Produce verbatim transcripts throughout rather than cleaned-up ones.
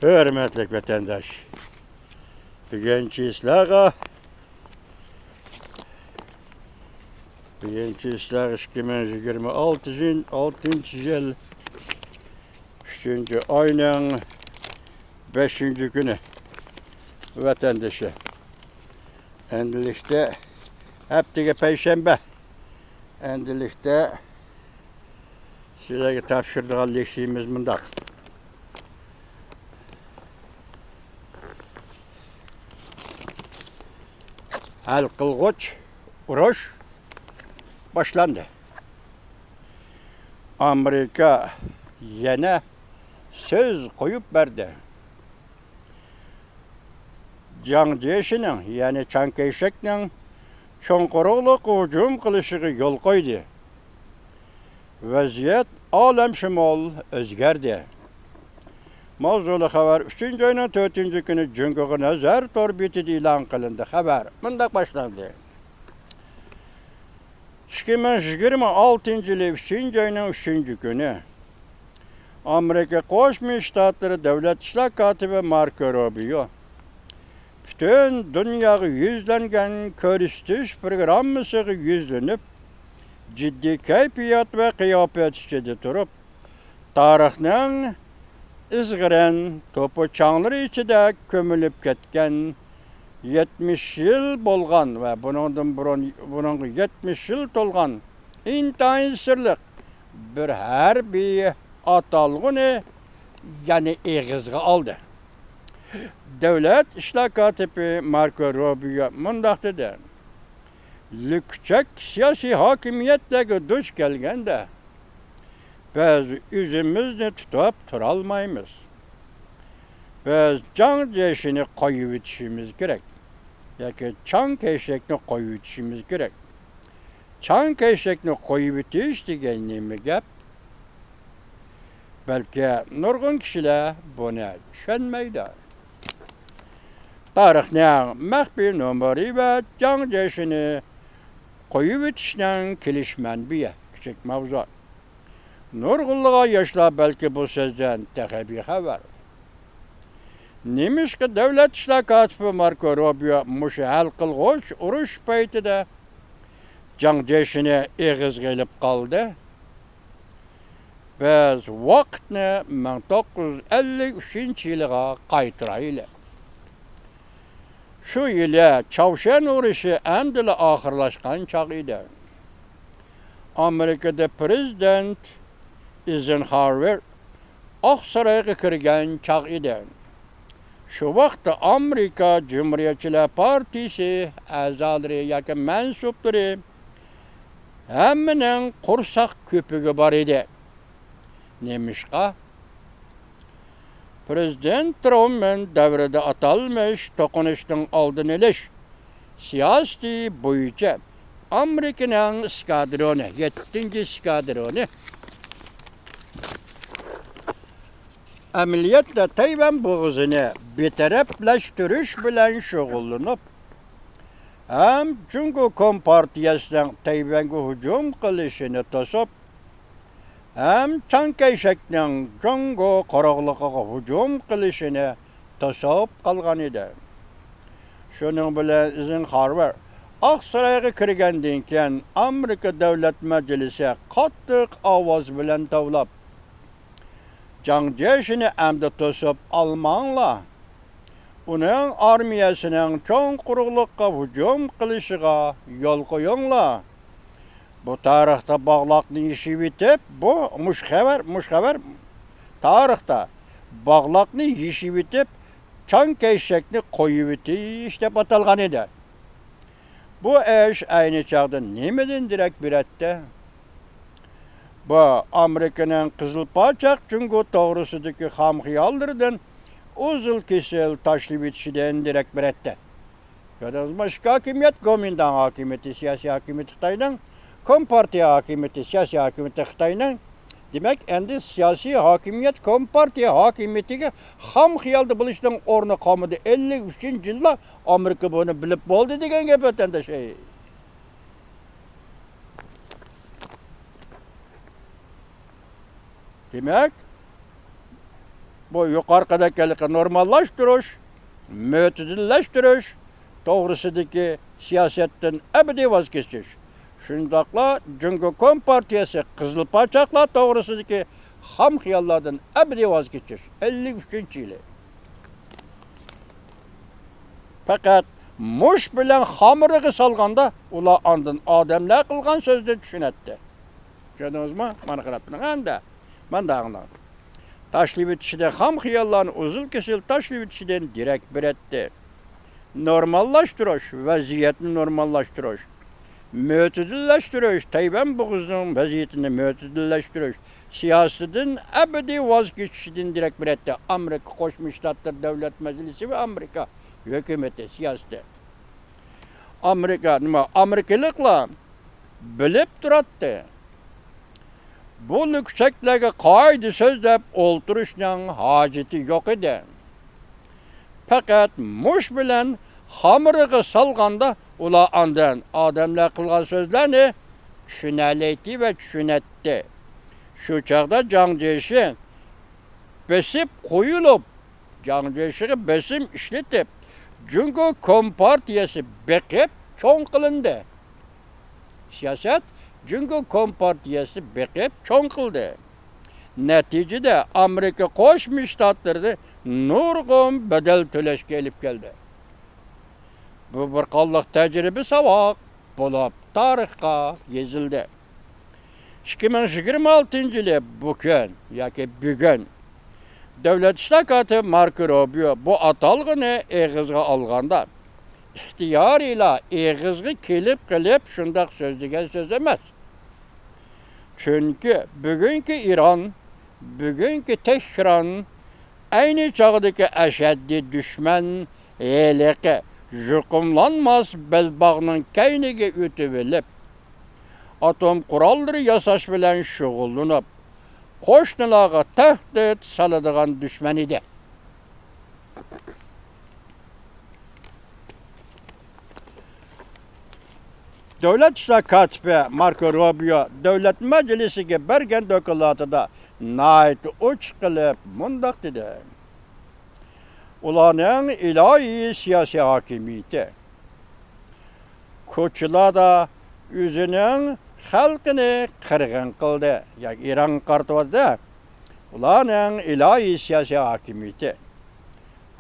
ھۆرمەتلىك ۋەتەنداش، بۈگۈنچە سىلەرگە، بۈگۈنچە سىلەرگە ئىككى مىڭ يىگىرمە ئالتىنچى، ئالتىنچى يىل ئۈچىنچى ئاينىڭ بەشىنچى كۈنى، ۋەتەندىشى. ئەمدىلىكتە ھەپتىگە پەيشەنبە. ئەمدىلىكتە سىلەرگە تاپشۇرىدىغان لېكسىيىمىز مۇنداق. ھەل قىلغۇچ ئۇرۇش باشلاندى. ئامېرىكا يەنە سۆز قويۇپ بەردى. جاڭ جيېشىنىڭ، يەنى چاڭ كەيشەكنىڭ چوڭ قۇرۇقلۇققا ھۇجۇم قىلىشىغا يول قويدى. ۋەزىيەت ئالەمشۇمۇل ئۆزگەردى. ماۋزۇلۇق خەۋەر ئۈچىنچى ئاينىڭ تۆتىنچى كۈنى جۇڭگوغا نەزەر تور بېتىدە ئېلان قىلىندى. خەۋەر مۇنداق باشلاندى. ئىككى مىڭ يىگىرمە ئالتىنچى يىلى ئۈچىنچى ئاينىڭ ئۈچىنچى كۈنى ئامېرىكا قوشما شتاتلىرى دۆلەت ئىشلار كاتىپى ماركو روبىيو پۈتۈن دۇنياغا يۈزلەنگەن كۆرسىتىش پروگراممىسىغا يۈزلىنىپ، جىددىي كەيپىيات ۋە قىياپەت ئىچىدە تۇرۇپ، تارىخنىڭ ئىزغىرىن توپا چاڭلىرى ئىچىدە كۆمۈلۈپ كەتكەن يەتمىش يىل بولغان ۋە بۇنىڭدىن بۇرۇن، بۇنىڭغا يەتمىش يىل تولغان ئىنتايىن سىرلىق بىر ھەربىي ئاتالغۇنى يەنە ئېغىزغا ئالدى. دۆلەت ئىشلار كاتىپى ماركو روبىيو مۇنداق دېدى: لۈكچەك سىياسىي ھاكىمىيەتلەرگە دۇچ كەلگەندە، بىز ئۆزىمىزنى تۇتۇپ تۇرالمايمىز. بىز جاڭ جيېشىنى قويۇۋېتىشىمىز كېرەك. ياكى چاڭ كەيشەكنى قويۇۋېتىشىمىز كېرەك. چاڭ كەيشەكنى قويۇۋېتىش دېگەن نېمە گەپ؟ بەلكى نۇرغۇن كىشىلەر بۇنى چۈشەنمەيدۇ. تارىخنىڭ مەخپىي نومۇرى ۋە جاڭ جيېشىنى قويۇۋېتىشنىڭ كېلىش مەنبىيى، كىچىك ماۋزۇ. نۇرغۇنلىغان ياشلار بەلكى بۇ سۆزدىن تېخى بىخەۋەر. نېمىشقا دۆلەت ئىشلار كاتىپى ماركو روبىيو مۇشۇ ھەل قىلغۇچ ئۇرۇش پەيتىدە جاڭ جيېشىنى ئېغىزغا ئېلىپ قالدى؟ بىز ۋاقىتنى مىڭ توققۇز يۈز ئەللىك ئۈچىنچى يىلىغا قايتۇرايلى. شۇ يىلى چاۋشيەن ئۇرۇشى ئەمدىلا ئاخىرلاشقان چاغ ئىدى. ئامېرىكىدا پىرېزىدېنت ئېيزېنخاۋېر ئاقسارايغا كىرگەن چاغ ئىدى. شۇ ۋاقىتتا ئامېرىكا جۇمھۇرىيەتچىلەر پارتىيىسى ئەزالىرى ياكى مەنسۇپلىرى ھەممىنىڭ قورساق كۆپۈكى بار ئىدى. نېمىشقا؟ پىرېزىدېنت ترومەن دەۋرىدە ئاتالمىش توقۇنۇشنىڭ ئالدىنى ئېلىش سىياسىتى بويىچە ئامېرىكىنىڭ ئىسكادرونى، يەتتىنچى ئىسكادرونى ئەمەلىيەتتە تەيۋەن بوغۇزىنى بىتەرەپلەشتۈرۈش بىلەن شۇغۇللىنىپ، ھەم جۇڭگو كومپارتىيەسىنىڭ تەيۋەنگە ھۇجۇم قىلىشىنى توسۇپ، ھەم چاڭ كەيشەكنىڭ جۇڭگو قۇرۇقلۇقىغا ھۇجۇم قىلىشىنى توسۇپ قالغان ئىدى. شۇنىڭ بىلەن ئېيزېنخاۋېر ئاقسارايغا كىرگەندىن كېيىن، ئامېرىكا دۆلەت مەجلىسى قاتتىق ئاۋاز بىلەن توۋلاپ، جاڭ جيېشىنى ئەمدى توسۇپ ئالماڭلار. ئۇنىڭ ئارمىيەسىنىڭ چوڭ قۇرۇقلۇققا ھۇجۇم قىلىشىغا يول قويۇڭلار. بۇ تارىختا باغلاقنى يېشىۋېتىپ، بۇ مۇش خەۋەر، مۇش خەۋەر تارىختا باغلاقنى يېشىۋېتىپ، چاڭ كەيشەكنى قويۇۋېتىش دەپ ئاتالغان ئىدى. بۇ ئىش ئەينى چاغدا نېمىدىن دېرەك بېرەتتى؟ بۇ ئامېرىكىنىڭ قىزىل پاچاق جۇڭگو توغرىسىدىكى خام خىياللىرىدىن ئۇزۇل كېسىل تاشلىۋېتىشىدىن دېرەك بېرەتتى. كۆردىڭىزمۇ؟ ئىككى ھاكىمىيەت، گومىنداڭ ھاكىمىيىتى، سىياسىي ھاكىمىيىتى خىتاينىڭ، كومپارتىيە ھاكىمىيىتى، سىياسىي ھاكىمىيىتى خىتاينىڭ. دېمەك، ئەمدى سىياسىي ھاكىمىيەت كومپارتىيە ھاكىمىيىتىگە خام خىيالدا بولۇشنىڭ ئورنى قالمىدى. ئەللىك ئۈچىنچى يىللا ئامېرىكا بۇنى بىلىپ بولدى دېگەن گەپ، ۋەتەنداش. ئەي. دېمەك، بۇ يۇقىرىقىدەك ھېلىقى نورماللاشتۇرۇش، مۆتىدىللەشتۈرۈش توغرىسىدىكى سىياسەتتىن ئەبەدىي ۋاز كېچىش، شۇنداقلا جۇڭگو كومپارتىيەسى قىزىل پاچاقلار توغرىسىدىكى خام خىياللاردىن ئەبەدىي ۋاز كېچىش. ئەللىك ئۈچىنچى يىلى. پەقەت مۇش بىلەن خامىرىغا سالغاندا، ئۇلار ئاندىن ئادەملەر قىلغان سۆزنى چۈشىنەتتى. چۈشەندىڭىزمۇ؟ مانا قاراپ تۇرۇڭ ئەمدى. مانداق ئاڭلاڭ. تاشلىۋېتىشىدە خام خىياللارنى ئۇزۇل-كېسىل تاشلىۋېتىشىدىن دېرەك بېرەتتى. نورماللاشتۇرۇش، ۋەزىيەتنى نورماللاشتۇرۇش، مۆتىدىللەشتۈرۈش، تەيۋەن بوغۇزىنىڭ ۋەزىيىتىنى مۆتىدىللەشتۈرۈش سىياسىتىدىن ئەبەدىي ۋاز كېچىشىدىن دېرەك بېرەتتى. ئامېرىكا قوشما شتاتلىرى دۆلەت مەجلىسى ۋە ئامېرىكا ھۆكۈمىتى سىياسىتى. ئامېرىكا نېمە؟ ئامېرىكىلىقلار بىلىپ تۇراتتى. بۇ لۈكچەكلەرگە قائىدە سۆزلەپ ئولتۇرۇشنىڭ ھاجىتى يوق ئىدى. پەقەت مۇش بىلەن خامىرىغا سالغاندا، ئۇلار ئاندىن ئادەملەر قىلغان سۆزلەرنى چۈشىنەلەيتتى ۋە چۈشىنەتتى. شۇ چاغدا جاڭ جيېشى بېسىپ قويۇلۇپ، جاڭ جيېشىغا بېسىم ئىشلىتىپ، جۇڭگو كومپارتىيەسى بېقىپ چوڭ قىلىندى. سىياسەت جۇڭگو كومپارتىيەسى بېقىپ چوڭ قىلدى. نەتىجىدە، ئامېرىكا قوشما شتاتلىرىدا نۇرغۇن بەدەل تۆلەشكە ئېلىپ كەلدى. بۇ بىر قانلىق تەجرىبە ساۋاق بولۇپ تارىخقا يېزىلدى. ئىككى مىڭ يىگىرمە ئالتىنچى يىلى بۇ كۈن ياكى بۈگۈن دۆلەت ئىشلار كاتىپى ماركو روبىيو بۇ ئاتالغۇنى ئېغىزغا ئالغاندا، ئىختىيارىيلا ئېغىزغا كېلىپ قېلىپ شۇنداق سۆزلىگەن سۆز ئەمەس. چۈنكى بۈگۈنكى ئىران، بۈگۈنكى تېھران ئەينى چاغدىكى ئەشەددىي دۈشمەن ھېلىقى يۇقۇملانماس بەلباغنىڭ كەينىگە ئۆتۈۋېلىپ، ئاتوم قوراللىرى ياساش بىلەن شۇغۇللىنىپ، قوشنىلارغا تەھدىت سالىدىغان دۈشمەن ئىدى. دۆلەت ئىشلار كاتىپى ماركو روبىيو دۆلەت مەجلىسىگە بەرگەن دوكلاتىدا ناھايىتى ئوچۇق قىلىپ مۇنداق دېدى: ئۇلارنىڭ ئىلاھىي سىياسىي ھاكىمىيىتى كوچىلاردا ئۆزىنىڭ خەلقىنى قىرغىن قىلدى. ياكى ئىرانغا قارىتىۋاتىدۇ. ئۇلارنىڭ ئىلاھىي سىياسىي ھاكىمىيىتى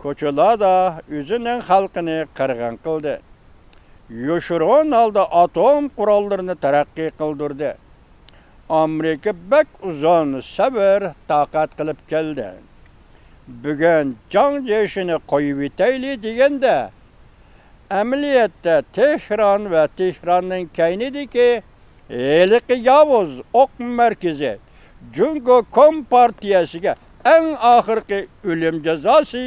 كوچىلاردا ئۆزىنىڭ خەلقىنى قىرغىن قىلدى. يوشۇرۇن ھالدا ئاتوم قوراللىرىنى تەرەققىي قىلدۇردى. ئامېرىكا بەك ئۇزۇن سەۋر تاقەت قىلىپ كەلدى. بۈگۈن جاڭ جيېشىنى قويۇۋېتەيلى دېگەندە، ئەمەلىيەتتە تېھران ۋە تېھراننىڭ كەينىدىكى ھېلىقى ياۋۇز ئوق مەركىزى جۇڭگو كومپارتىيەسىگە ئەڭ ئاخىرقى ئۆلۈم جازاسى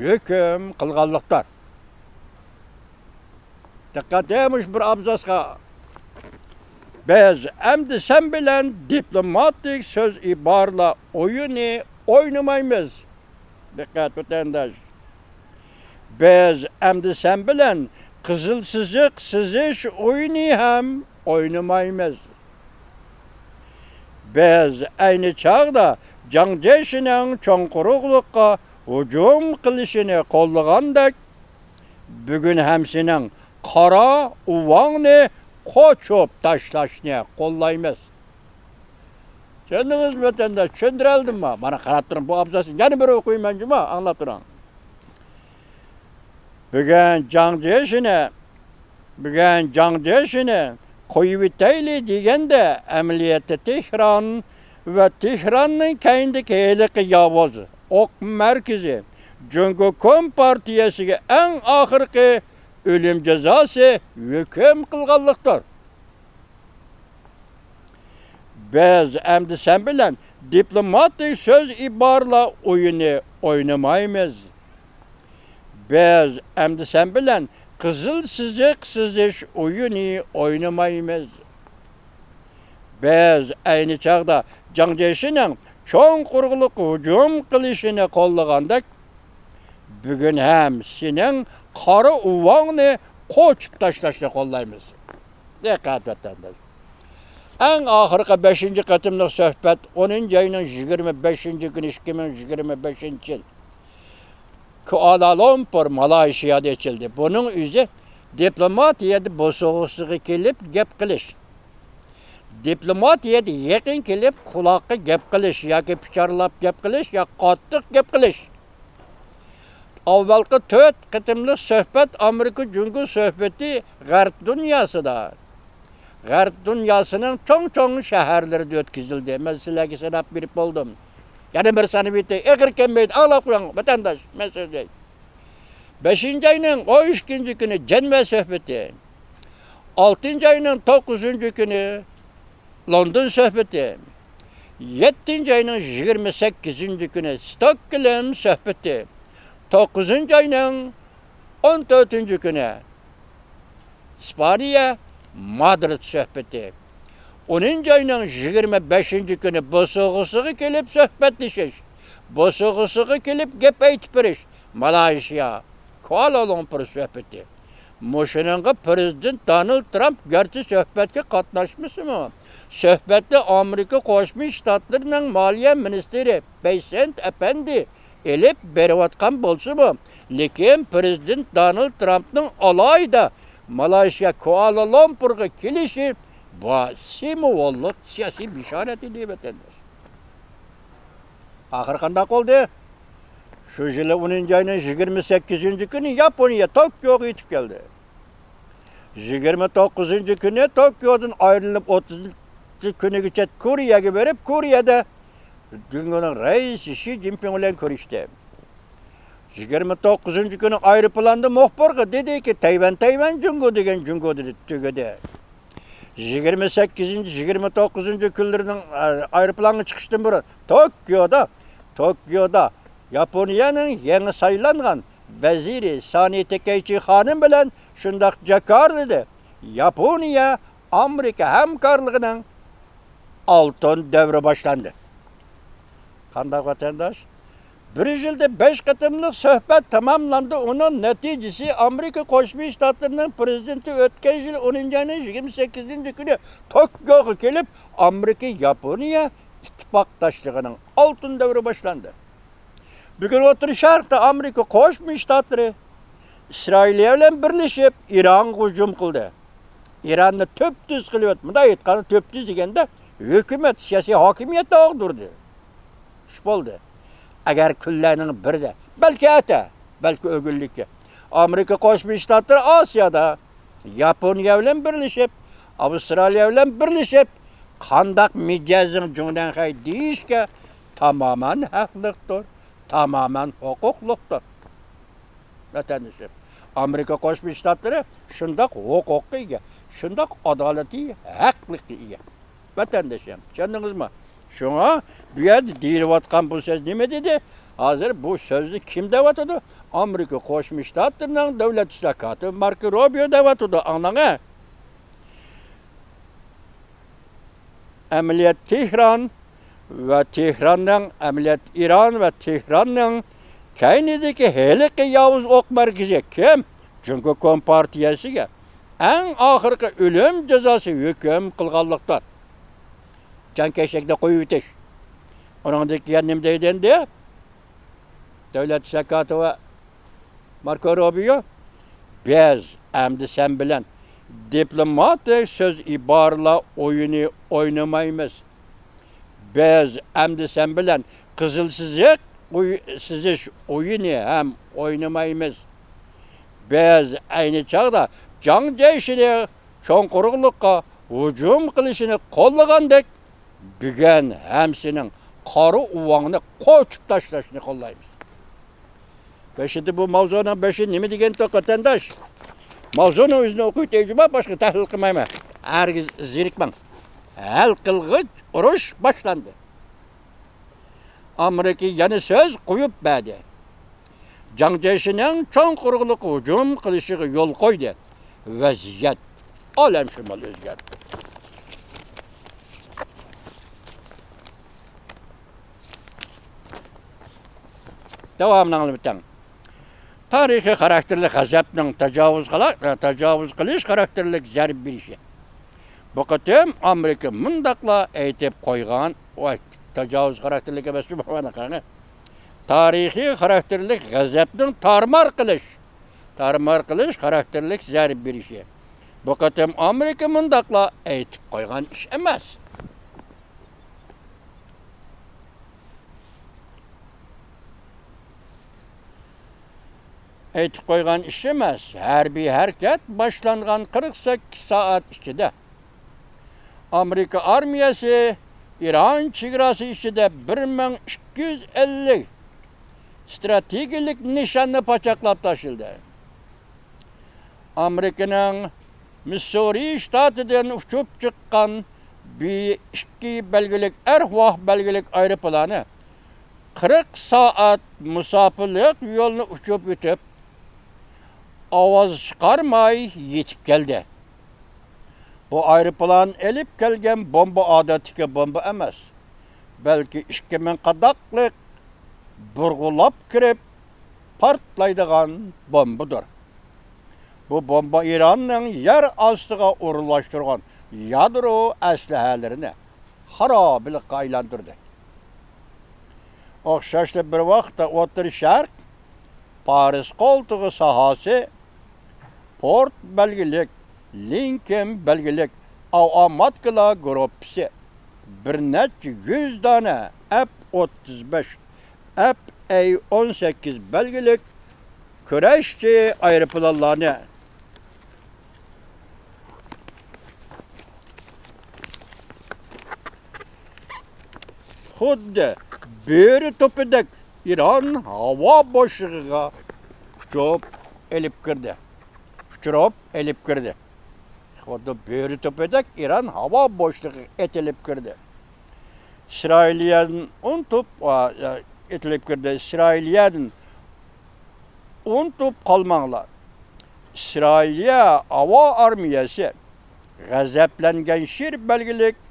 ھۆكۈم قىلغانلىقتۇر. دىققەت، مۇشۇ بىر ئابزاسقا. بىز ئەمدى سەن بىلەن دىپلوماتىك سۆز ئىبارىلەر ئويۇنى ئوينىمايمىز. دىققەت، ۋەتەنداش. بىز ئەمدى سەن بىلەن قىزىل سىزىق سىزىش ئويۇنى ھەم ئوينىمايمىز. بىز ئەينى چاغدا جاڭ جيېشىنىڭ چوڭ قۇرۇقلۇققا ھۇجۇم قىلىشىنى قوللىغاندەك، بۈگۈن ھەم سېنىڭ قارا ئۇۋاڭنى قوچۇپ تاشلاشنى قوللايمىز. چۈشەندىڭىزمۇ، ۋەتەنداش؟ چۈشەندۈرەلىدىممۇ؟ مانا قاراپ تۇرۇڭ، بۇ ئابزاسنى يەنە بىر ئوقۇيمەن جۇمۇ، ئاڭلاپ تۇرۇڭ. بۈگۈن جاڭ جيېشىنى، بۈگۈن جاڭ جيېشىنى قويۇۋېتەيلى دېگەندە، ئەمەلىيەتتە تېھران ۋە تېھراننىڭ كەينىدىكى ھېلىقى ياۋۇز ئوق مەركىزى جۇڭگو كومپارتىيەسىگە ئەڭ ئاخىرقى ئۆلۈم جازاسى ھۆكۈم قىلغانلىقتۇر. بىز ئەمدى سەن بىلەن دىپلوماتىك سۆز ئىبارىلەر ئويۇنى ئوينىمايمىز. بىز ئەمدى سەن بىلەن قىزىل سىزىق سىزىش ئويۇنى ئوينىمايمىز. بىز ئەينى چاغدا جاڭ جيېشىنىڭ چوڭ قۇرۇقلۇققا ھۇجۇم قىلىشىنى قوللىغاندەك، بۈگۈن ھەم سېنىڭ قارا ئۇۋاڭنى قوچۇپ تاشلاشنى قوللايمىز. دىققەت، ۋەتەنداش. ئەڭ ئاخىرقى بەشىنچى قېتىملىق سۆھبەت ئونىنچى ئاينىڭ يىگىرمە بەشىنچى كۈنى، ئىككى مىڭ يىگىرمە بەشىنچى يىل، كۇئالا لومپۇر، مالايشىيادا ئېچىلدى. بۇنىڭ ئۆزى دىپلوماتىيەدە بوسۇغىسىغا كېلىپ گەپ قىلىش. دىپلوماتىيەدە يېقىن كېلىپ قۇلاققا گەپ قىلىش ياكى پىچارلاپ گەپ قىلىش ياكى قاتتىق گەپ قىلىش. ئاۋۋالقى تۆت قېتىملىق سۆھبەت ئامېرىكا جۇڭگو سۆھبىتى غەرب دۇنياسىدا، غەرب دۇنياسىنىڭ چوڭ-چوڭ شەھەرلىرىدە ئۆتكۈزۈلدى. مەن سىلەرگە ساناپ بېرىپ بولدۇم. يەنە بىر سانىۋېتەي، ئېغىر كەلمەيدۇ، ئاڭلاپ قويۇڭ، ۋەتەنداش، مەن سۆزلەي. بەشىنچى ئاينىڭ ئون ئىككىنچى كۈنى جەنۋە سۆھبىتى، ئالتىنچى ئاينىڭ توققۇزىنچى كۈنى لوندون سۆھبىتى، يەتتىنچى ئاينىڭ يىگىرمە سەككىزىنچى كۈنى ستوكگولم سۆھبىتى، توققۇزىنچى ئاينىڭ ئون تۆتىنچى كۈنى ئىسپانىيە مادرىد سۆھبىتى، ئونىنچى ئاينىڭ يىگىرمە بەشىنچى كۈنى بوسۇغىسىغا كېلىپ سۆھبەتلىشىش، بوسۇغىسىغا كېلىپ گەپ ئېيتىپ بېرىش، مالايشىيا، كۇئالا لومپۇر سۆھبىتى. مۇشۇنىڭغا پىرېزىدېنت دونالد ترامپ گەرچە سۆھبەتكە قاتناشمىسىمۇ، سۆھبەتنى ئامېرىكا قوشما شتاتلىرىنىڭ مالىيە مىنىستىرى بېيسېنت ئەپەندى ئېلىپ بېرىۋاتقان بولسىمۇ، لېكىن پىرېزىدېنت دونالد ترامپنىڭ ئالاھىدە مالايشىيا كۇئالا لومپۇرغا كېلىشى بۇ سىمۋوللۇق سىياسىي بېشارەت ئىدى، ۋەتەنداش. ئاخىرى قانداق بولدى؟ شۇ يىلى ئونىنچى ئاينىڭ يىگىرمە سەككىزىنچى كۈنى ياپونىيە توكيوغا يېتىپ كەلدى. يىگىرمە توققۇزىنچى كۈنى توكيودىن ئايرىلىپ، ئوتتۇزىنچى كۈنىگىچە كورېيەگە بېرىپ، كورېيەدە جۇڭگونىڭ رەئىسى شى جىنپىڭ بىلەن كۆرۈشتى. يىگىرمە توققۇزىنچى كۈنى ئايروپىلاندا مۇخبىرغا دېدىكى، تەيۋەن، تەيۋەن، جۇڭگو دېگەن جۇڭگو دېدى، تۈگىدى. يىگىرمە سەككىزىنچى، يىگىرمە توققۇزىنچى كۈنلىرىنىڭ، ئە، ئايروپىلانغا چىقىشتىن بۇرۇن توكيودا، توكيودا ياپونىيەنىڭ يېڭى سايلانغان ۋەزىرى سانى تېكەيچى خانىم بىلەن، شۇنداق جاكارتىدا ياپونىيە ئامېرىكا ھەمكارلىقىنىڭ ئالتۇن دەۋرى باشلاندى. قانداق، ۋەتەنداش؟ بىر يىلدا بەش قېتىملىق سۆھبەت تاماملاندى. ئۇنىڭ نەتىجىسى، ئامېرىكا قوشما شتاتلىرىنىڭ پىرېزىدېنتى ئۆتكەن يىل ئونىنچى ئاينىڭ يىگىرمە سەككىزىنچى كۈنى توكيوغا كېلىپ، ئامېرىكا ياپونىيە ئىتتىپاقداشلىقىنىڭ ئالتۇن دەۋرى باشلاندى. بۈگۈن ئوتتۇرا شەرقتە ئامېرىكا قوشما شتاتلىرى ئىسرائىلىيە بىلەن بىرلىشىپ ئىرانغا ھۇجۇم قىلدى. ئىراننى تۈپتۈز قىلىۋەت-، مۇنداق ئېيتقاندا، تۈپتۈز دېگەندە، ھۆكۈمەت، سىياسىي ھاكىمىيەتنى ئاغدۇردى. ئىش بولدى. ئەگەر كۈنلەرنىڭ بىرىدە، بەلكى ئەتە، بەلكى ئۆگۈنلۈككە، ئامېرىكا قوشما شتاتلىرى ئاسىيادا ياپونىيە بىلەن بىرلىشىپ، ئاۋسترالىيە بىلەن بىرلىشىپ، قانداق مىجەزىڭ جۇڭدەنخەي دېيىشكە تامامەن ھەقلىقتۇر، تامامەن ھوقۇقلۇقتۇر. ۋەتەندىشىم، ئامېرىكا قوشما شتاتلىرى شۇنداق ھوقۇققا ئىگە، شۇنداق ئادالىتى، ھەقلىقكە ئىگە. ۋەتەندىشىم، چۈشەندىڭىزمۇ؟ شۇڭا بۇ يەردە دېيىلىۋاتقان بۇ سۆز نېمە دېدى؟ ھازىر بۇ سۆزنى كىم دەۋاتىدۇ؟ ئامېرىكا قوشما شتاتلىرىنىڭ دۆلەت ئىشلار كاتىپى ماركو روبىيو دەۋاتىدۇ. ئاڭلاڭە. ئەمەلىيەت تېھران ۋە تېھراننىڭ، ئەمەلىيەت ئىران ۋە تېھراننىڭ كەينىدىكى ھېلىقى ياۋۇز ئوق مەركىزى كىم؟ جۇڭگو كومپارتىيەسىگە ئەڭ ئاخىرقى ئۆلۈم جازاسى ھۆكۈم قىلغانلىقتىن، جان كەشەكنى قويۇۋېتىش. ئۇنىڭدىن كېيىن نېمە دەيدۇ ئەمدى؟ دۆلەت ئىشلار كاتىپى ماركو روبىيو، بىز ئەمدى سەن بىلەن دىپلوماتىك سۆز ئىبارىلەر ئويۇنى ئوينىمايمىز. بىز ئەمدى سەن بىلەن قىزىل سىزىق ئوي-، سىزىش ئويۇنى ھەم ئوينىمايمىز. بىز ئەينى چاغدا جاڭ جيېشىنى چوڭ قۇرۇقلۇققا ھۇجۇم قىلىشىنى قوللىغاندەك، بۈگۈن ھەم سېنىڭ قارا ئۇۋاڭنى قوچۇپ تاشلاشنى قوللايمىز. بېشىدا بۇ ماۋزۇنىڭ بېشى نېمە دېگەنتۇق، ۋەتەنداش؟ ماۋزۇنىڭ ئۆزىنى ئوقۇۋېتەي جۇما، باشقا تەھلىل قىلمايمەن. ھەرگىز زېرىكمەڭ. ھەل قىلغۇچ ئۇرۇش باشلاندى. ئامېرىكا يەنە سۆز قويۇپ بەردى. جاڭ جيېشىنىڭ چوڭ قۇرۇقلۇققا ھۇجۇم قىلىشىغا يول قويدى. ۋەزىيەت ئالەمشۇمۇل ئۆزگەردى. داۋامىنى ئاڭلىۋېتىڭ. تارىخىي خاراكتېرلىك غەزەپنىڭ تاجاۋۇز قىلا-، تاجاۋۇز قىلىش خاراكتېرلىك زەربە بېرىشى. بۇ قېتىم ئامېرىكا مۇنداقلا ئېيتىپ قويغان، ۋاي، تاجاۋۇز خاراكتېرلىك ئەمەس، بۇ مانا قېنى. تارىخىي خاراكتېرلىك غەزەپنىڭ تارمار قىلىش، تارمار قىلىش خاراكتېرلىك زەربە بېرىشى. بۇ قېتىم ئامېرىكا مۇنداقلا ئېيتىپ قويغان ئىش ئەمەس. ئېيتىپ قويغان ئىش ئەمەس. ھەربىي ھەرىكەت باشلانغان قىرىق سەككىز سائەت ئىچىدە ئامېرىكا ئارمىيەسى ئىران چېگراسى ئىچىدە بىر مىڭ ئىككى يۈز ئەللىك ستراتېگىيەلىك نىشاننى پاچاقلاپ تاشلىدى. ئامېرىكىنىڭ مىسسۇرى شتاتىدىن ئۇچۇپ چىققان بى ئىككى بەلگىلىك، ئەرخۇاھ بەلگىلىك ئايروپىلانى قىرىق سائەت مۇساپىلىق يولنى ئۇچۇپ ئۆتۈپ، ئاۋاز چىقارماي يېتىپ كەلدى. بۇ ئايروپىلان ئېلىپ كەلگەن بومبا ئادەتتىكى بومبا ئەمەس، بەلكى ئىككى مىڭ قاداقلىق بۇرغۇلاپ كىرىپ پارتلايدىغان بومبىدۇر. بۇ بومبا ئىراننىڭ يەر ئاستىغا ئورۇنلاشتۇرغان يادرو ئەسلىھەلىرىنى خارابىلىققا ئايلاندۇردى. ئوخشاشلا بىر ۋاقىتتا ئوتتۇرا شەرق، پارس قولتۇقى ساھەسى، پورت بەلگىلىك، لىنكولن بەلگىلىك ئاۋىئاماتكىلار گۇرۇپپىسى، بىر نەچچە يۈز دانە ئەپ ئوتتۇز بەش، ئەپ ئەي ئون سەككىز بەلگىلىك كۈرەشچى ئايروپىلانلارنى خۇددى بۆرە توپىدەك ئىران ھاۋا بوشلۇقىغا ئۇچۇپ ئېلىپ كىردى. ئۇچۇرۇپ ئېلىپ كىردى. خۇددى بۆرە توپىدەك ئىران ھاۋا بوشلۇقىغا ئېتىلىپ كىردى. ئىسرائىلىيەدىن ئۇنتۇپ، ئا، ئېتىلىپ كىردى. ئىسرائىلىيەدىن ئۇنتۇپ قالماڭلار. ئىسرائىلىيە ھاۋا ئارمىيەسى غەزەپلەنگەن شىر بەلگىلىك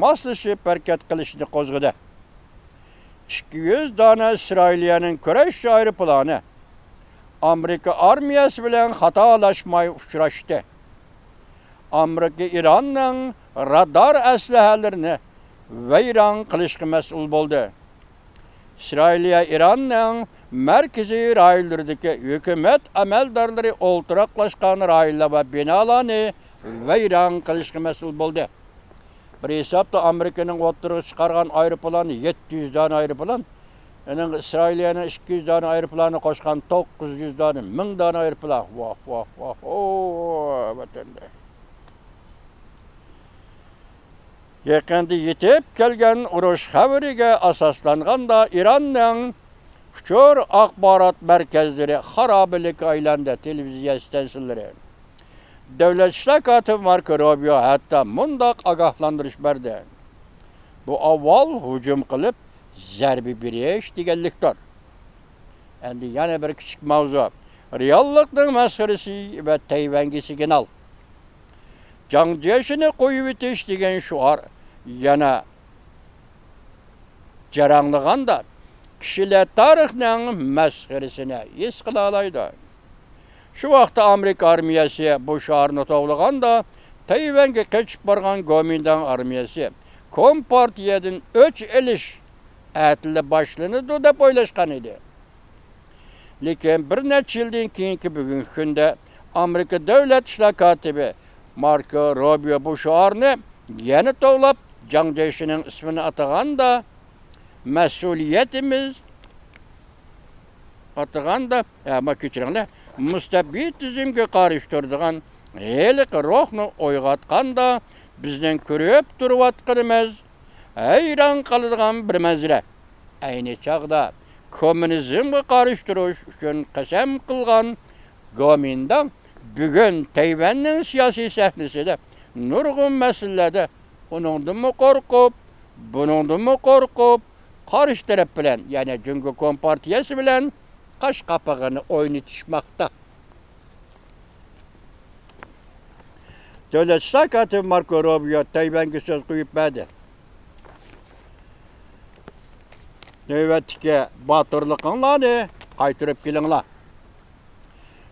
ماسلىشىپ ھەرىكەت قىلىشنى قوزغىدى. ئىككى يۈز دانە ئىسرائىلىيەنىڭ كۈرەش ئايروپىلانى ئامېرىكا ئارمىيەسى بىلەن خاتالاشماي ئۇچراشتى. ئامېرىكا ئىراننىڭ رادار ئەسلىھەلىرىنى ۋەيران قىلىشقا مەسئۇل بولدى. ئىسرائىلىيە ئىراننىڭ مەركىزىي رايونلىرىدىكى ھۆكۈمەت ئەمەلدارلىرى ئولتۇراقلاشقان رايونلار ۋە بىنالارنى ۋەيران قىلىشقا مەسئۇل بولدى. بىر ھېسابتا ئامېرىكىنىڭ ئوتتۇرىغا چىقارغان ئايروپىلانى يەتتە يۈز دانە ئايروپىلان، ئەنە ئىسرائىلىيەنىڭ ئىككى يۈز دانە ئايروپىلانى قوشقان توققۇز يۈز دانە، مىڭ دانە ئايروپىلان. ۋاھ، ۋاھ، ۋاھ، ۋاھ، ۋاتەنداش. يېقىندا يېتىپ كەلگەن ئۇرۇش خەۋىرىگە ئاساسلانغاندا، ئىراننىڭ ئۇچۇر ئاخبارات مەركەزلىرى خارابىلىككە ئايلاندى، تېلېۋىزىيە ئىستانسىلىرى. دۆلەت ئىشلار كاتىپى ماركو روبىيو ھەتتا مۇنداق ئاگاھلاندۇرۇش بەردى: «بۇ ئاۋۋال ھۇجۇم قىلىپ، زەربە بېرىش دېگەنلىكتۇر.» ئەمدى يەنە بىر كىچىك ماۋزۇ. «رېئاللىقنىڭ مەسخىرىسى ۋە تەيۋەنگە سىگنال. جاڭ جيېشىنى قويۇۋېتىش» دېگەن شوئار يەنە جاراڭلىغاندا، كىشىلەر تارىخنىڭ مەسخىرىسىنى ھېس قىلالايدۇ. شۇ ۋاقىتتا ئامېرىكا ئارمىيەسى بۇ شوئارنى توۋلىغاندا، تەيۋەنگە قېچىپ بارغان گومىنداڭ ئارمىيەسى كومپارتىيەدىن ئۆچ ئېلىش، ئەتىلا باشلىنىدۇ دەپ ئويلاشقان ئىدى. لېكىن بىر نەچچە يىلدىن كېيىنكى بۈگۈنكى كۈندە ئامېرىكا دۆلەت ئىشلار كاتىپى ماركو روبىيو بۇ شوئارنى يەنە توۋلاپ، جاڭ جيېشىنىڭ ئىسمىنى ئاتىغاندا، مەسئۇلىيىتىمىز ئاتىغاندا، ئە، ما، كەچۈرۈڭلار، مۇستەبىت تۈزۈمگە قارشى تۇرىدىغان ھېلىقى روھنى ئويغاتقاندا، بىزنىڭ كۆرۈپ تۇرۇۋاتقىنىمىز ھەيران قالىدىغان بىر مەنزىرە. ئەينى چاغدا كوممۇنىزمغا قارشى تۇرۇش ئۈچۈن قەسەم قىلغان گومىنداڭ بۈگۈن تەيۋەننىڭ سىياسىي سەھنىسىدە نۇرغۇن مەسىلىلەردە ئۇنىڭدىنمۇ قورقۇپ، بۇنىڭدىنمۇ قورقۇپ، قارشى تەرەپ بىلەن، يەنى جۇڭگو كومپارتىيەسى بىلەن قاش قاپىقىنى ئوينىتىشماقتا. دۆلەت ئىشلار كاتىپى ماركو روبىيو تەيۋەنگە سۆز قويۇپ بەردى. نۆۋەتتىكى باتۇرلۇقۇڭلارنى قايتۇرۇپ كېلىڭلار.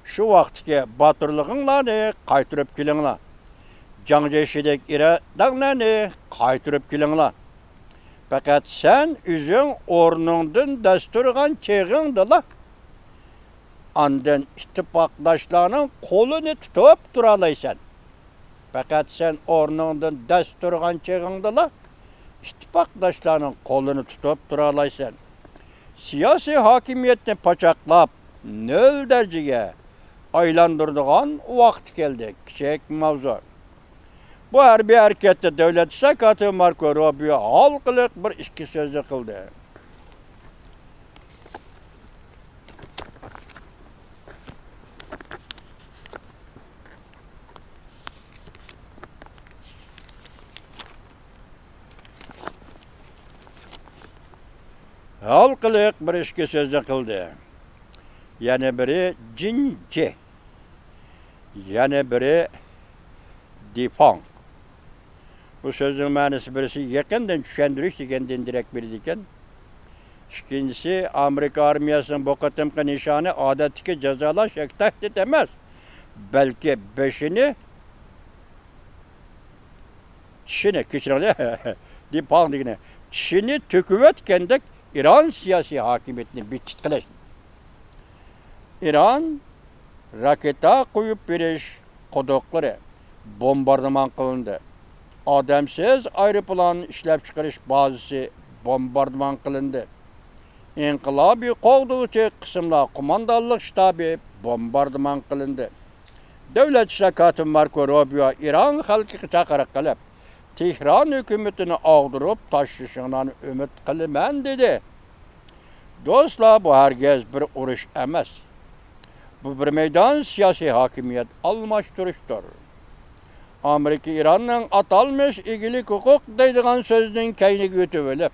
شۇ ۋاقىتتىكى باتۇرلۇقۇڭلارنى قايتۇرۇپ كېلىڭلار. جاڭ جيېشىدەك ئىرادەڭلارنى قايتۇرۇپ كېلىڭلار. پەقەت سەن ئۆزۈڭ ئورنۇڭدىن دەس تۇرغان چېغىڭدىلا، ئاندىن ئىتتىپاقداشلارنىڭ قولىنى تۇتۇپ تۇرالايسەن. پەقەت سەن ئورنۇڭدىن دەس تۇرغان چېغىڭدىلا، ئىتتىپاقداشلارنىڭ قولىنى تۇتۇپ تۇرالايسەن. سىياسىي ھاكىمىيەتنى پاچاقلاپ، نۆل دەرىجىگە ئايلاندۇرىدىغان ۋاقتى كەلدى. كىچىك ماۋزۇ. بۇ ھەربىي ھەرىكەتتە دۆلەت ئىشلار كاتىپى ماركو روبىيو ھالقىلىق بىر ئىككى سۆزنى قىلدى. ھالقىلىق بىر ئىككى سۆزنى قىلدى. يەنە بىرى جىنجى. يەنە بىرى دىفاڭ. بۇ سۆزنىڭ مەنىسى بىرسى يېقىندىن چۈشەندۈرۈش دېگەندىن دېرەك بېرىدىكەن. ئىككىنچىسى، ئامېرىكا ئارمىيەسىنىڭ بۇ قېتىمقى نىشانى ئادەتتىكى جازالاش ياكى تەھدىت ئەمەس، بەلكى بېشىنى، چىشىنى، كەچۈرۈڭلار، دىفاڭ دېگىنى، چىشىنى تۆكۈۋەتكەندەك ئىران سىياسىي ھاكىمىيىتىنى بىتچىت قىلىش. ئىران راكېتا قويۇپ بېرىش قۇدۇقلىرى بومباردىمان قىلىندى. ئادەمسىز ئايروپىلان ئىشلەپچىقىرىش بازىسى بومباردىمان قىلىندى. ئىنقىلابىي قوغدىغۇچى قىسىملار قوماندانلىق شتابى بومباردىمان قىلىندى. دۆلەت ئىشلار كاتىپى ماركو روبىيو ئىران خەلقىگە چاقىرىق قىلىپ، تېھران ھۆكۈمىتىنى ئاغدۇرۇپ تاشلىشىڭلارنى ئۈمىد قىلىمەن، دېدى. دوستلار، بۇ ھەرگىز بىر ئۇرۇش ئەمەس. بۇ بىر مەيدان سىياسىي ھاكىمىيەت ئالماشتۇرۇشتۇر. ئامېرىكا ئىراننىڭ ئاتالمىش ئىگىلىك ھوقۇق دەيدىغان سۆزىنىڭ كەينىگە يۆتۈۋېلىپ،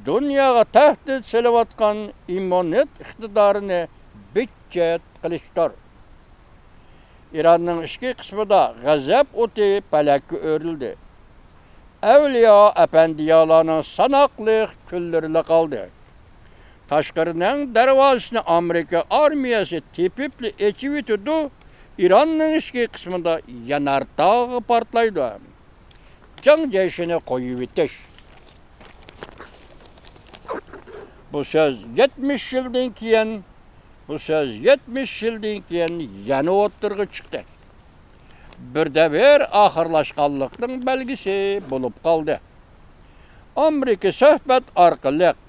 دۇنياغا تەھدىت سېلىۋاتقان ئىممۇنىت ئىقتىدارىنى بىتچەت قىلىشتۇر. ئىراننىڭ ئىچكى قىسمىدا غەزەپ ئوتى پەلەككە ئۆرۈلدى. ئەۋلىيا ئەپەندىيالارنىڭ ساناقلىق كۈنلىرىلا قالدى. تاشقىرىنىڭ دەرۋازىسىنى ئامېرىكا ئارمىيەسى تېپىپلا ئېچىۋېتىدۇ، ئىراننىڭ ئىچكى قىسمىدا يانارتاغ پارتلايدۇ. جاڭ جيېشىنى قويۇۋېتىش. بۇ سۆز يەتمىش يىلدىن كېيىن، بۇ سۆز يەتمىش يىلدىن كېيىن يەنە ئوتتۇرىغا چىقتى. بىر دەۋر ئاخىرلاشقانلىقنىڭ بەلگىسى بولۇپ قالدى. ئامېرىكا سۆھبەت ئارقىلىق،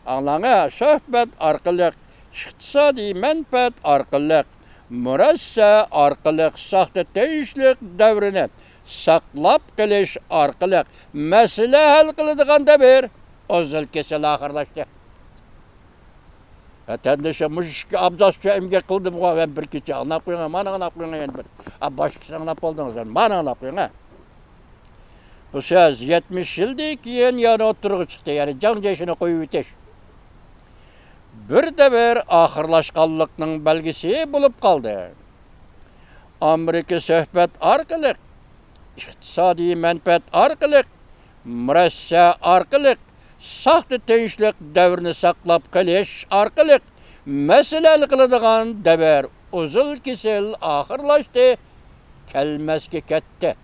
ئاڭلاڭە، سۆھبەت ئارقىلىق، ئىقتىسادىي مەنپەئەت ئارقىلىق، مۇرەسسە ئارقىلىق ساختا تىنچلىق دەۋرىنى ساقلاپ قېلىش ئارقىلىق مەسىلە ھەل قىلىدىغان دەۋر ئۇزۇل كېسىل ئاخىرلاشتى. ۋەتەندىشىم، مۇشۇ ئىككى ئابزاس ئۈچۈن ئەمگەك قىلدىمغۇ مەن بىر كېچە. ئاڭلاپ قويۇڭ، مانا ئاڭلاپ قويۇڭ يەنە بىر. ئا، باشقىسىنى ئاڭلاپ بولدىڭىز، مانا ئاڭلاپ قويۇڭ، ھە. بۇ سۆز يەتمىش يىلدىن كېيىن يەنە ئوتتۇرىغا چىقتى، يەنى جاڭ جيېشىنى قويۇۋېتىش. بىر دەۋر ئاخىرلاشقانلىقنىڭ بەلگىسى بولۇپ قالدى. ئامېرىكا سۆھبەت ئارقىلىق، ئىقتىسادىي مەنپەئەت ئارقىلىق، مۇرەسسە ئارقىلىق، ساختا تىنچلىق دەۋرىنى ساقلاپ قېلىش ئارقىلىق مەسىلە ھەل قىلىدىغان دەۋر ئۇزۇل كېسىل ئاخىرلاشتى، كەلمەسكە كەتتى.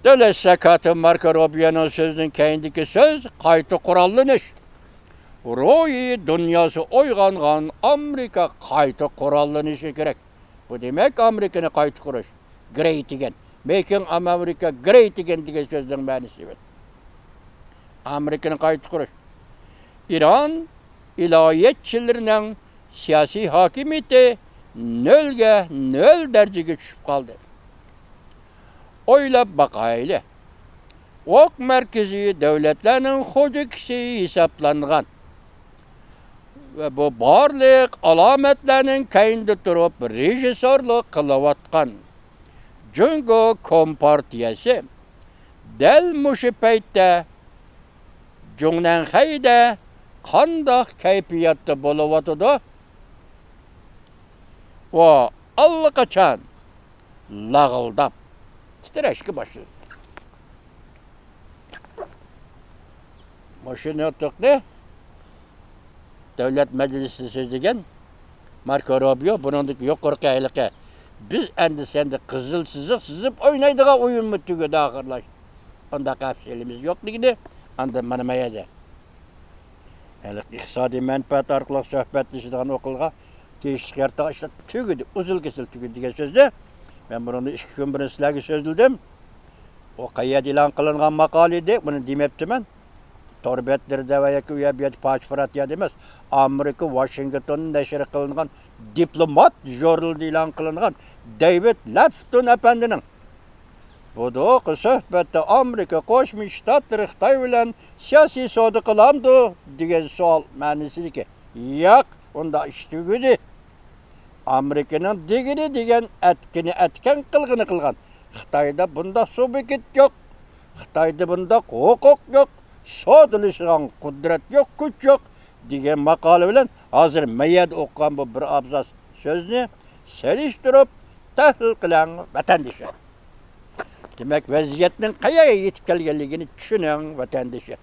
دۆلەت ئىشلار كاتىپى ماركو روبىيونىڭ سۆزىدىن كەينىدىكى سۆز قايتا قوراللىنىش. روھىي دۇنياسى ئويغانغان ئامېرىكا قايتا قوراللىنىشى كېرەك. بۇ دېمەك، ئامېرىكىنى قايتا قۇرۇش. گرېيت ئېگېن. مېيكىنگ ئامېرىكا گرېيت ئېگېن دېگەن سۆزنىڭ مەنىسى بۇ. ئامېرىكىنى قايتا قۇرۇش. ئىران ئىلاھىيەتچىلىرىنىڭ سىياسىي ھاكىمىيىتى نۆلگە، نۆل دەرىجىگە چۈشۈپ قالدى. ئويلاپ باقايلى. ئوق مەركىزى دۆلەتلەرنىڭ خوجىكىسى ھېسابلانغان ۋە بۇ بارلىق ئالامەتلەرنىڭ كەينىدە تۇرۇپ رېژىسسورلۇق قىلىۋاتقان جۇڭگو كومپارتىيەسى دەل مۇشۇ پەيتتە جۇڭنەنخەيدە قانداق كەيپىياتتا بولۇۋاتىدۇ؟ ئۇ ئاللىقاچان لاغىلداپ تىترەشكە باشلىدى. مۇشۇ نۇتۇقنى دۆلەت مەجلىسىدە سۆزلىگەن ماركو روبىيو بۇنىڭدىكى يۇقىرىقى ھېلىقى بىز ئەندى سەندە قىزىل سىزىق سىزىپ ئوينايدىغان ئويۇنمۇ تۈگىدى ئاخىرلاش. ئۇنداق ھەپسىلىمىز يوق دېگىنى. ئاندا مانا ما يەردە ھېلىقى ئىقتىسادىي مەنپەئەت ئارقىلىق سۆھبەتلىشىدىغان ئوقۇلغا تېگىشلىك يەر تاغ ئىشلار تۈگىدى، ئۇزۇل كېسىل تۈگىدى دېگەن سۆزنى مەن بۇنىڭدىن ئىككى كۈن بۇرۇن سىلەرگە سۆزلىدىم. ئۇ قەيەردە ئېلان قىلىنغان ماقالە ئىدى، بۇنى دېمەپتىمەن. تور بەتلىرىدە ۋە ياكى ئۇ يەر بۇ يەردە پاچ پۇرات يەردە ئەمەس، ئامېرىكا ۋاشىنگتوندا نەشر قىلىنغان دىپلومات ژۇرنىلىدا ئېلان قىلىنغان دېۋىد لەفتون ئەپەندىنىڭ بۇ ھېلىقى سۆھبەتتە ئامېرىكا قوشما شتاتلىرى خىتاي بىلەن سىياسىي سودا قىلامدۇ دېگەن سوئال مەنىسىدىكى، ياق، ئۇنداق ئىش تۈگىدى. ئامېرىكىنىڭ دېگىنى دېگەن، ئەتكىنى ئەتكەن، قىلغىنى قىلغان. خىتايدا بۇنداق سۇبيېكت يوق. خىتايدا بۇنداق ھوقۇق يوق. سودىلىشىدىغان قۇدرەت يوق، كۈچ يوق دېگەن ماقالە بىلەن ھازىر ما يەردە ئوقۇغان بۇ بىر ئابزاس سۆزنى سېلىشتۇرۇپ تەھلىل قىلىڭ، ۋەتەندىشى. دېمەك، ۋەزىيەتنىڭ قەيەرگە يېتىپ كەلگەنلىكىنى چۈشىنىڭ، ۋەتەندىشى.